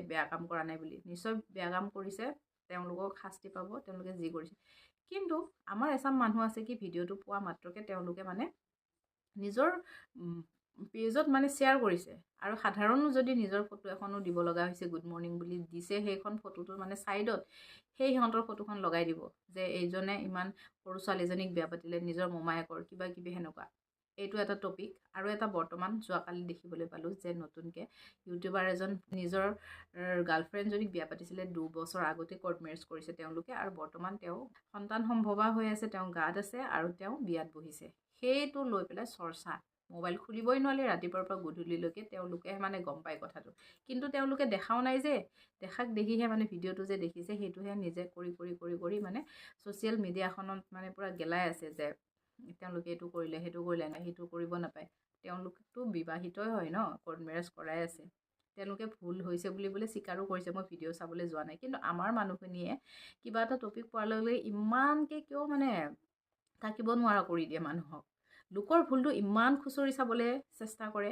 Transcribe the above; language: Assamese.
বেয়া কাম কৰা নাই বুলি। নিশ্চয় বেয়া কাম কৰিছে, তেওঁলোকক শাস্তি পাব তেওঁলোকে যি কৰিছে। কিন্তু আমাৰ এচাম মানুহ আছে কি, ভিডিঅ'টো পোৱা মাত্ৰকে তেওঁলোকে মানে নিজৰ পেজত মানে শ্বেয়াৰ কৰিছে, আৰু সাধাৰণ যদি নিজৰ ফটো এখনো দিব লগা হৈছে, গুড মৰ্ণিং বুলি দিছে, সেইখন ফটোটো মানে ছাইডত সেই সিহঁতৰ ফটোখন লগাই দিব যে এইজনে ইমান সৰু ছোৱালীজনীক বিয়া পাতিলে, নিজৰ মোমায়েকৰ কিবা কিবি সেনেকুৱা। এইটো এটা টপিক। আৰু এটা বৰ্তমান যোৱাকালি দেখিবলৈ পালোঁ যে নতুনকৈ ইউটিউবাৰ এজন নিজৰ গাৰ্লফ্ৰেণ্ডজনীক বিয়া পাতিছিলে 2 বছৰ আগতে, কোৰ্ট মেৰেজ কৰিছে তেওঁলোকে, আৰু বৰ্তমান তেওঁ সন্তান সম্ভৱা হৈ আছে, তেওঁ গাত আছে আৰু তেওঁ বিয়াত বহিছে। সেইটো লৈ পেলাই চৰ্চা, মোবাইল খুলিবই নোৱাৰি ৰাতিপুৱাৰ পৰা গধূলিলৈকে। তেওঁলোকেহে মানে গম পায় কথাটো, কিন্তু তেওঁলোকে দেখাও নাই যে দেখাক দেখিহে মানে ভিডিঅ'টো যে দেখিছে, সেইটোহে নিজে কৰি কৰি কৰি কৰি মানে ছ'চিয়েল মিডিয়াখনত মানে পূৰা গেলাই আছে যে তেওঁলোকে এইটো কৰিলে, সেইটো কৰিলে। নাই, সেইটো কৰিব নাপায়। তেওঁলোকতো বিবাহিতই হয় ন, কোৰ্ট মেৰেজ কৰাই আছে। তেওঁলোকে ভুল হৈছে বুলি বোলে স্বীকাৰো কৰিছে। মই ভিডিঅ' চাবলৈ যোৱা নাই। কিন্তু আমাৰ মানুহখিনিয়ে কিবা এটা টপিক পোৱাৰ লগে লগে ইমানকৈ কিয় মানে থাকিব নোৱাৰা কৰি দিয়ে মানুহক? লোকৰ ভুলটো ইমান খুচৰি চাবলৈ চেষ্টা কৰে।